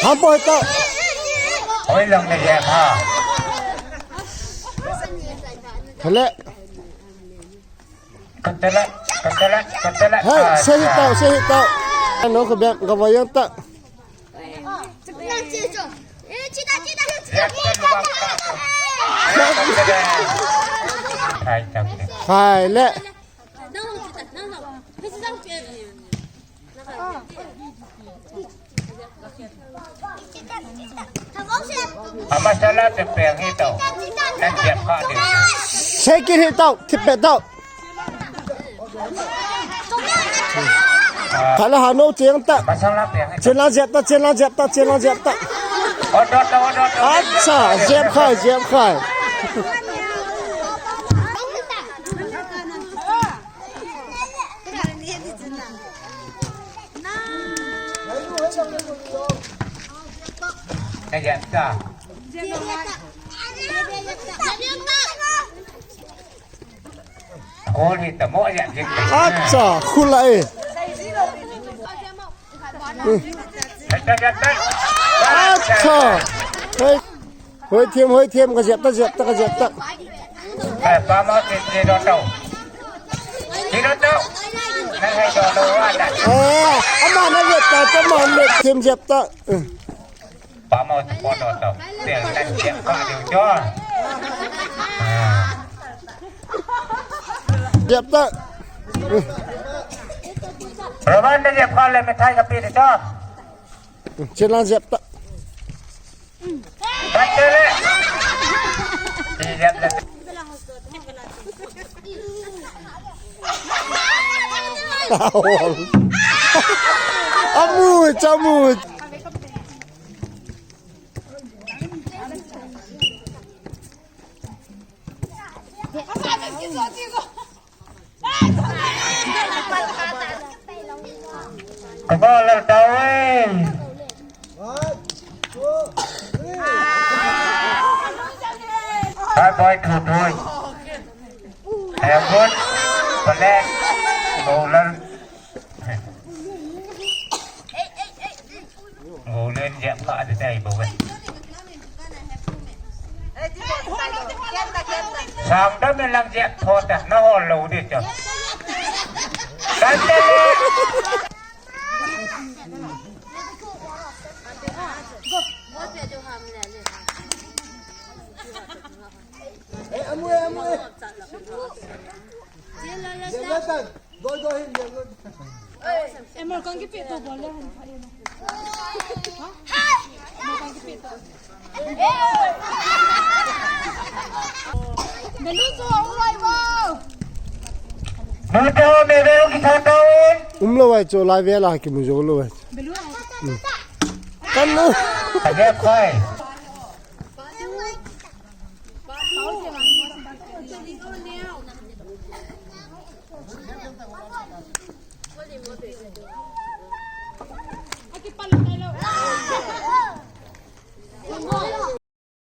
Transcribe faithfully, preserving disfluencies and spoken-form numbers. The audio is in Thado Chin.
Ham boi ta. Oi, lang na ya ha. Hele. Katala, katala, katala. Hai, sehi tau, sehi tau. Ano ko bem, ka vayan ta. Hai, le. Amasala te peng hi tau. Nan jep kha de. Sekin hi tau, thip pe tau. Kala hano cheng ta. Masala peng hi tau. Chela jep ta, chela jep ta, chela jep ta. Odo ta, odo ta. Acha, jep khai, jep khai. Acha, khulai. Acha. Hei. Hoi thim, hoi thim, ka jep ta, jep ta, ka jep ta. Hai, pa mau thim, thim do tau. Thim do tau. Nang hai do do wa da. Eh, ama na jep ta, cha ma na thim jep ta. Pa mau thim po do tau. Thim nang jep ka diu jo. Jep ta. Roman na jep ka le mithai ka pi de jo. Chelang jep ta. Amu, chamu. Kabol lal tau e. Bye bye, thu thui. Hai, good. Pale. Kabol lal. Golden jep kha de tai bo ve. Sang da me lang jep tho ta na hol lou de cho. Kan de le. Eh, amu, eh, amu, eh. Jep la tan. Go, go, him, go, go. Em, kang kipe to bol le han pha e na. Ha? Em, kang kipe to. Belu chu aum lou e bo. Mu to me belu ki tha to. Um lou e chu lai ve la ki mu jo lou e. Belu a. Kan nu. Ka jep khai.